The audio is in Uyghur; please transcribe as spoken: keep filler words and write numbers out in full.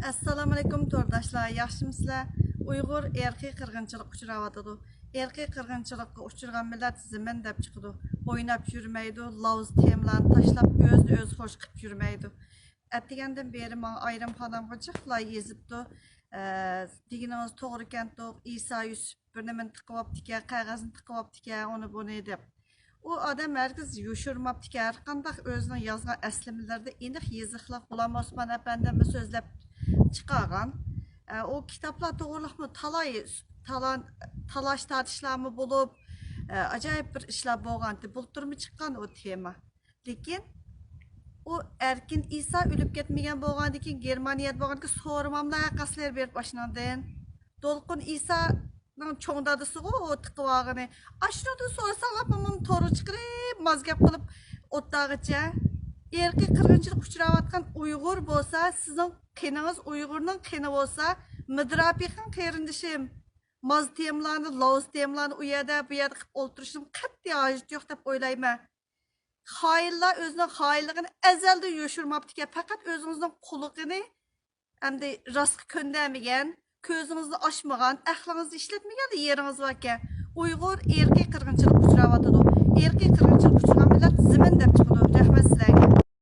ئەسسالامۇئەلەيكۇم تورداشلار، ياخشىمۇسىلەر؟ ئۇيغۇر ئىرقىي قىرغىنچىلىققا ئۇچراۋاتىدۇ. ئىرقىي قىرغىنچىلىققا ئۇچرىغان مىللەت زېمىن دەپ چىقىدۇ. ئويناپ يۈرمەيدۇ، لاۋزا تېمىلارنى تاشلاپ، ئۆزىنى ئۆزى خوش قىلىپ يۈرمەيدۇ. ئەتىگەندىن بېرى ماڭا ئايرىم پانامغا جىقلا يېزىپتۇ. ئە، دېگىنىڭىز توغرىكەنتۇق، ئىسا يۈسۈپ بىر نېمىنى تىقىۋاپتىكەن، قەغەزنى تىقىۋاپتىكەن، ئۇنى بۇنى دەپ. ئۇ ئادەم ھەرگىز يوشۇرماپتىكەن، ھەرقانداق ئۆزىنىڭ يازغان ئەسلىمىلىرىدە ئېنىق يېزىقلىق غۇلام ئوسمان ئەپەندىممۇ سۆزلەپ چىقارغان. ئە، ئۇ كىتابلار توغرىلىقمۇ تالاي، تالان-، تالاش تارتىشلارمۇ بولۇپ، ئە، ئاجايىپ بىر ئىشلار بولغانتى. بۇلتۇرمۇ چىققان ئۇ تېما. لېكىن ئۇ ئەركىن ئىسا ئۆلۈپ كەتمىگەن بولغاندىكىن، گېرمانىيەدە بولغاندىكىن سورىماملا قاسلېر بېرىپ ئاشۇنىڭدىن. دولقۇن ئىسانىڭ چوڭ دادىسىغۇ ئۇ تىقىۋالغىنى. ئاشۇنىڭدىن سورىساڭلار، بۇمۇ تورغا چىقىرىپ ماز گەپ قىلىپ ئوتتاغىچە. ئىرقىي قىرغىنچىلىق ئۇچراۋاتقان ئۇيغۇر بولسا، سىزنىڭ قېنىڭىز ئۇيغۇرنىڭ قېنى بولسا، مىدىراپ يېقىڭ قېرىندىشىم. ماز تېمىلارنى، لاۋز تېمىلارنى ئۇ يەردە، بۇ يەردە قىلىپ ئولتۇرۇشنىڭ قەتئىي ھاجىتى يوق دەپ ئويلايمەن. خائىنلار ئۆزىنىڭ خائىنلىقىنى ئەزەلدىن يوشۇرماپتىكەن. پەقەت ئۆزىڭىزنىڭ قۇلىقىنى ئەمدى راستقا كۆندەرمىگەن، كۆزىڭىزنى ئاچمىغان، ئەقلىڭىزنى ئىشلەتمىگەن يېرىڭىز باركەن. ئۇيغۇر ئىرقىي قىرغىنچىلىققا ئۇچراۋاتىدۇ. ئىرقىي قىرغىنچىلىققا ئۇچرىغان مىللەت زېمىن دەپ چىقىدۇ. رەھمەت سىلەرگە.